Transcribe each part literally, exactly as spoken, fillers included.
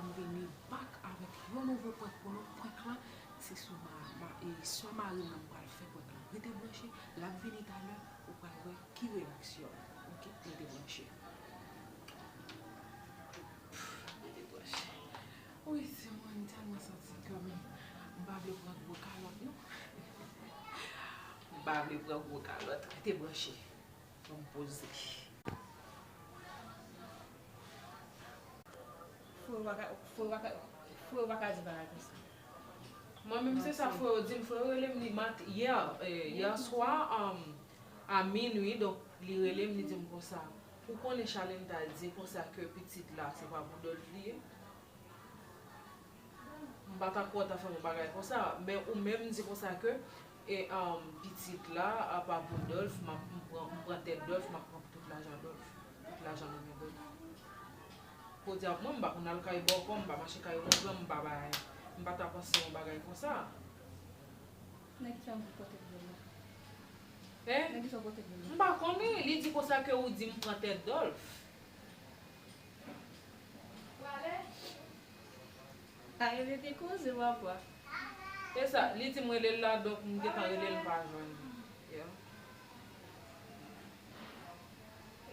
M vini back avèk yon nouvo prank pou nou. Prank lan, se sou ma, ma, e, swa mari m nan m pral fè prank lan. Rete branche, l ap vini talè, ou pral wè ki reyaksyon l. Oke, rete branche. Rete branche. Wi, se mwen, m tèlman santi ke m, m pa vle pran gwo kalòt, non. M pa vle pran gwo kalòt. Rete branche. Ban m poze. Fwe yo pa ka, fwe yo pa ka, fwe yo pa ka di bagay konsa. Mwen menm se sa fwe yo di m, fwe yo rele m li mat, yè, eh, yè swa, um, a minwi, donk li rele m, li di m konsa, ou konnen Chalenta di konsa ke pitit la se pa pou Dolph li ye? M pa ta kwè w ta fè m yon bagay konsa, men ou menm di konsa ke, e, um, pitit la, apa pou Dolph, m ap, m pran, m pran tèt Dolph, m ap pran tout lajan Dolph, tout lajan nan men Dolph. Podyab mwen, m pa konn al kay bòkò, m pa mache kay wonjan, m pa bay, m pa ta panse yon bagay konsa. Nan ki sa w pote dlo la? Hein? Nan ki sa w pote dlo la? M pa konnen, li di konsa ke ou di m pran tèt Dolph. A, e rete koze, papa. E sa, li di m rele l la, donk m gentan rele l, m pa jwenn li. Yeah.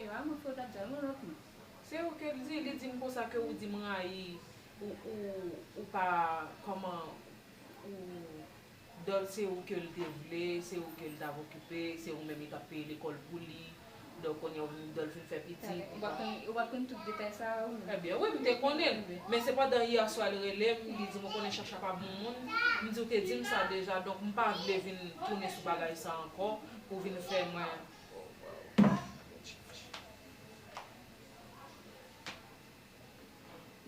E pa mwen fè w t ap di al yon lòt moun. Se ou ke l di, li di m konsa ke ou di m rayi, ou, ou, ou pa, kòman, ou, Dolph se ou ke l te vle, se ou ke l t ap okipe, se ou menm li t ap peye lekòl pou li. Donk, kounye a ou vin Dolph vin fè pitit. Ou pa t konn, ou pa t konn tout detay sa a, ou menm? Ebyen, wi, m te konnen l. Men sepandan, yè swa, l rele m, li di m, ou konnen Chacha pa bon moun. M di, ou te di m sa deja, donk, m pa vle vin tounen sou bagay sa ankò, pou vin fè mwen.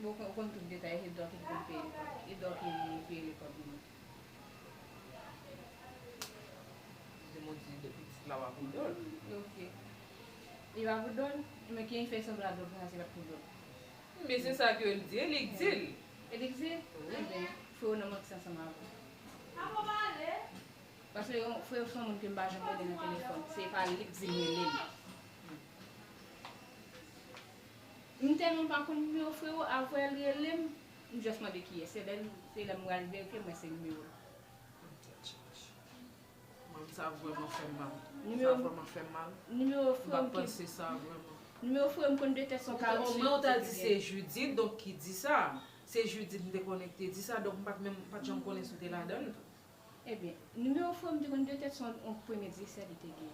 Bon, ou konn, ou konn tout detay, e Dò ki konn peye lekòl. E Dò ki peye lekòl pou mwen. Di m ou di depi pitit la pa pou Dò. Ok. Li pa pou Dò, men ki fè semblan Dò konsa se pa pou Dò. Men se sa ke l di, e li k di l. E li k di l? Wi. Ebyen, fè w nan manti ansanm avè l. Paske yon frè se yon moun ke m pa janm rele nan telefòn. Se pa li k di m rele l. M tèlman pa konn nimewo frè yo, apre l rele m, m just mande kiyès. Se lè, se lè m al verifye, m wè se nimewo l. Mwen, sa vrèman fè m mal. Sa vrèman fè m mal. Nimewo frè m ki. M pa t panse sa vrèman. Nimewo frè m konn de tèt se yon karant-uit. Omwen, ou ta di se Judith, donk, ki di sa. Se Judith m te konnen ki te di sa, donk m pa t menm, m pa t janm konnen si w te ladan l tou. Ebyen, nimewo frè m te konn de tèt se yon, yon premye diresè li te genyen.